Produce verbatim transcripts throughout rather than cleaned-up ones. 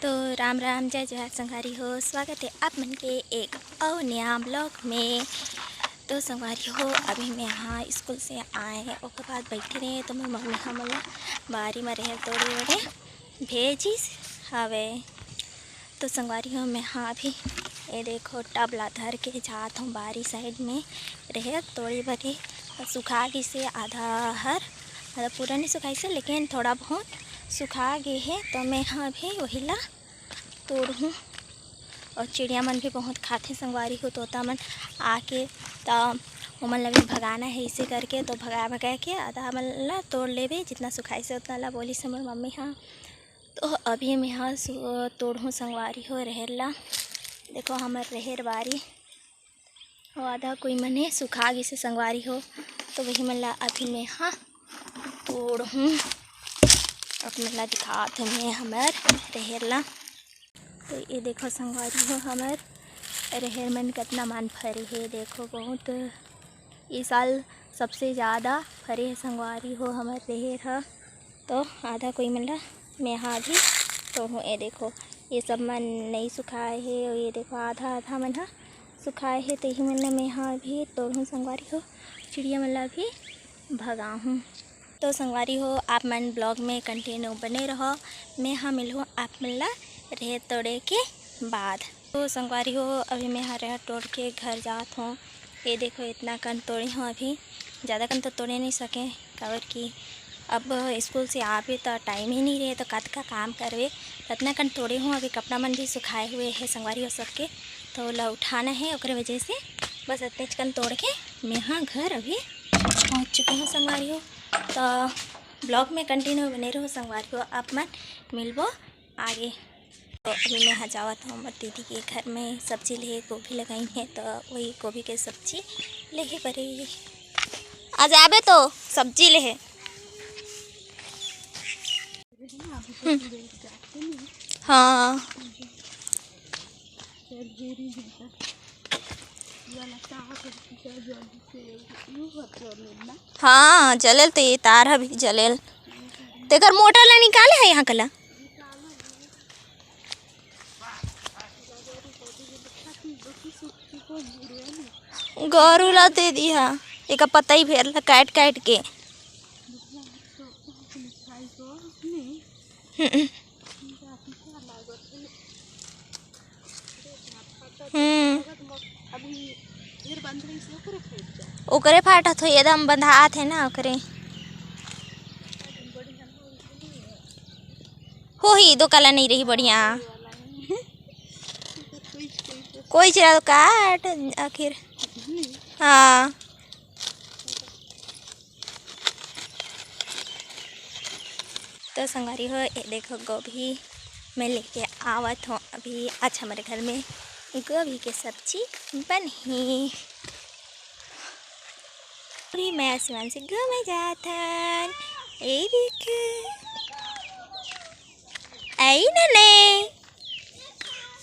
तो राम राम, जय जोहार संगवारी हो, स्वागत है आप मन के एक अउ नया ब्लॉग में। तो संगवारी हो, अभी मैं यहाँ स्कूल से आए, ओकर बाद बैठे रहे, तो मोर मम्मी हमन ला बारी में रहेर तोड़े ओड़े भेजिस हवे। तो संगवारी हो, मैं हाँ अभी ये देखो टब ला धर के जात हूँ बारी साइड में रहेर तोड़े बर। सुखा गिसे आधा हर, मतलब पूरा नहीं सुखाइसे, लेकिन थोड़ा बहुत सुखा गे हे, तो मैं हाँ अभी वही ला तोड़हूँ। और चिड़िया मन भी बहुत खाथे संगवारी हो, तोता मन आके, त ओमन ला भी भगाना है इसे करके, तो भगा भगा के आधा मन ला तोड़ लेबे, जितना सुखाइसे उतना ला, बोलिस हमर मम्मी हाँ। तो अभी मैं हाँ सु-, तोड़हूँ संगवारी हो रहेर ला। देखो हमर रहेर बारी, वो आधा कोई मने सुखा गिसे संगवारी हो, तो वही मन ला अभी मैं हाँ तोड़हूँ। आप मन ला दिखात हूँ मैं हमर रहेर ला। तो ये देखो संगवारी हो, हमर रहेर मन कतना मन फरे हे। देखो बहुत, ये साल सबसे ज़्यादा फरे हे संगवारी हो हमर रहेर ह। तो आधा कोई मन ला मैं हा अभी तोड़हूँ। ये देखो, ये सब मन नई सुखाए हे, और ये देखो आधा आधा मन हा सुखाए हे, तो यही मन ला मैं हा अभी तोड़हूँ संगवारी हो, चिड़िया मन ला भी भगाहूँ। तो संगवारी हो, आप मन ब्लॉग में कंटिन्यू बने रहो, मैं हा मिलहूँ आप मन ला रहेर तोड़े के बाद। तो संगवारी हो, अभी मैं हा रहेर तोड़ के घर जात हूँ। ये देखो, इतना कन तोड़े हूँ, अभी ज़्यादा कन तो तोड़े नहीं सके, काबर कि अब स्कूल से आबे त टाइम ही नहीं रहे, तो कतका काम करबे। तो इतना कन तोड़े हूँ, अभी कपड़ा मन भी सुखाए हुए है संगवारी हो सबके, तो ओला उठाना है, ओकरे वजह से बस इतने कन तोड़ के मैं हा घर अभी पहुँच चुके हूँ संगवारी हो। तो ब्लॉग में कंटिन्यू बने रहो संगवारी हो, आप मन मिलबो आगे। तो अभी मैं हा जावत हूँ हमर दीदी के घर में सब्जी लेहे, गोभी लगाइन हे, तो वही गोभी के सब्जी लेहे बरे। आ जाबे तो सब्जी लेहे। हम्म। हाँ। हाँ, जलेल तो ये तार ह भी जलेल। तेकर मोटर ला निकाले है यहाँ कला। गोरू ला दे दिहा, एका पतई भेर ला काट काट के। हम्म। हम्म। ओकरे फाटत हो, एकदम बंधात है ना ओकरे। होही, दो काला नहीं रही बढ़िया। कोई चला तो काट आखिर। हाँ। तो संगवारी हो, ये देखो गोभी मैं लेके आवत हूँ अभी। आज हमारे घर में गोभी के सब्जी बनही। अभी मैं आसमान से घूमे जात हन। ये देखो, आई ना ले,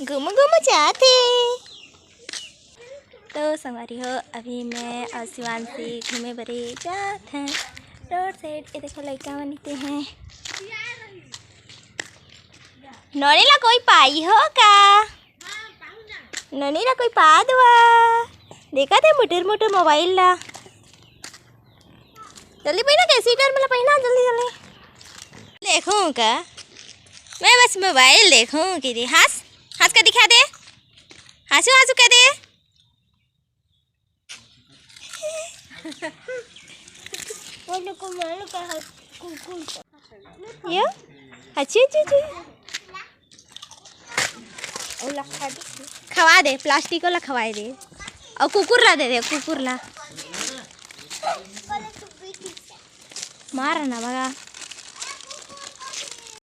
घूमू घूमू जात हे। तो संगवारी हो, अभी मैं अउ शिवांशी घूमे बरे जात हन रोड साइड। ये देखो लइका मन इते हैं। नोनी ला कोई पाई हो का? नोनी ला कोई पा दवा। देखा थे मुटुर मुटुर मोबाइल ला। जल्दी पहिना के स्वेटर मला पहिना, जल्दी जल्दी। देखूं का? मैं बस मोबाइल देखूं कि रे। हंस, हंस के दिखा दे। हंसू हंसू के दे। वो लोग को मालूम का है, कुकुर को। यो? अच्छी, अच्छी, अच्छी। ओला खा दे। खवा दे, प्लास्टिक वाला खवाए दे। और कुकुर ला दे दे, कुकुर ला। मार ना भगा।